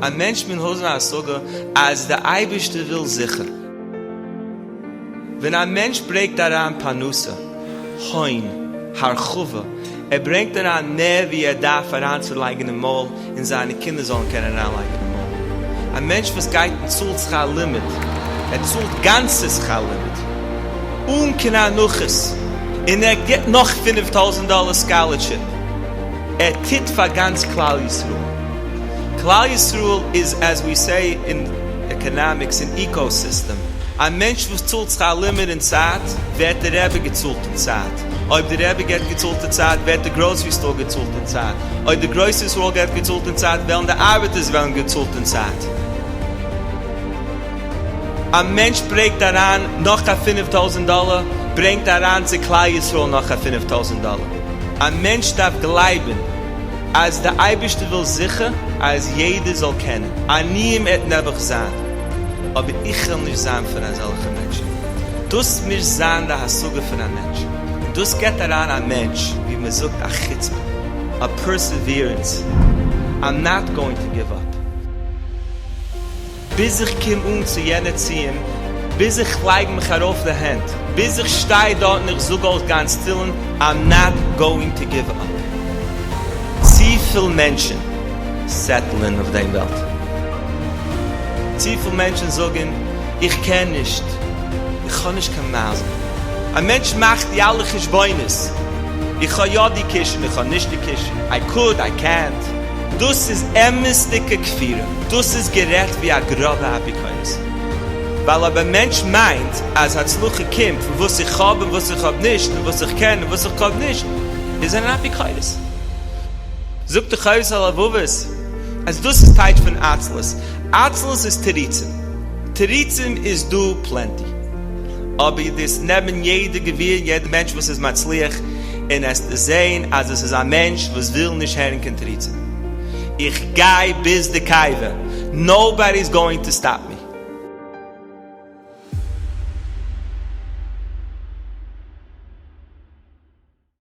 א מענטש מוז האבן א השגה אז די אייבערשטער וויל זיכער. ווען א מענטש ברענגט אריין פרנסה, הון, הרחבה, ער ברענגט אריין מער ווי ער דארף אריינצולייגן אין מויל און זיינע קינדער זאלן קענען אריינלייגן אין מויל. א מענטש וואס גייט און צאלט שכר לימוד, ער צאלט גאנצע שכר לימוד, אן קיין הנחות, און ער גיבט נאך 5000 דאלער scholarship, ער טוט פאר גאנץ כלל ישראל. כלל ישראל איז as we say in economics אן ecosystem. א מענטש וואס צאלט שכר לימוד אין צייט, ווערט די רבי געצאלט אין צייט. אויב די רבי געט געצאלט אין צייט, ווערט די grocery store געצאלט אין צייט. אויב די grocery store געט געצאלט אין צייט, וועלן די ארבעטערס וועלן געצאלט אין צייט. א מענטש ברענגט אריין נאך א 5000 דאלער, ברענגט אריין צו כלל ישראל נאך א 5000 דאלער. א מענטש דארף גלייבן אז די אייבערשטער וויל זיכער אז יעדער זאל קענען. עניים עט נעבעך זיין, אבער איך וועל נישט זיין פון אזעלכע מענטשן. דאס מוז זיין די השגה פון א מענטש, און דאס געבט אריין א מענטש, ווי מען זאגט, א חוצפה, א perseverance, I'm not going to give up. ביז איך קום אן צו יענע ציון, ביז איך לייג מיך ארויף די הענט, ביז איך שטיי דארט און איך זאג אויס גאנץ תהלים, I'm not going to give up. צופיל מענטשן settle ען אויף דעם וועלט. צופיל מענטשן זאגן, איך קען נישט, איך האב נישט קיין מזל. א מענטש מאכט די אלע חשבונות, איך האב יא די קישן, איך האב נישט די קישן, איי קוד, איי קענט. דאס איז אמת'דיגע כפירה, דאס איז גערעדט ווי א גראבע אפיקורס. ווייל אויב א מענטש מיינט אז הצלחה קומט פון וואס איך האב און וואס איך האב נישט, און וואס איך קען און וואס איך קען נישט, איז ער אן אפיקורס. זאגט די חובת הלבבות אז דאס איז טייטש פון עצלות. עצלות איז תירוצים. תירוצים איז דא plenty. אבער דאס נעמען יעדע גביר און יעדע מענטש וואס איז מצליח און עס זעהן אז עס איז א מענטש וואס וויל נישט הערן קיין תירוצים. איך גיי ביז די קבר. Nobody is going to stop me.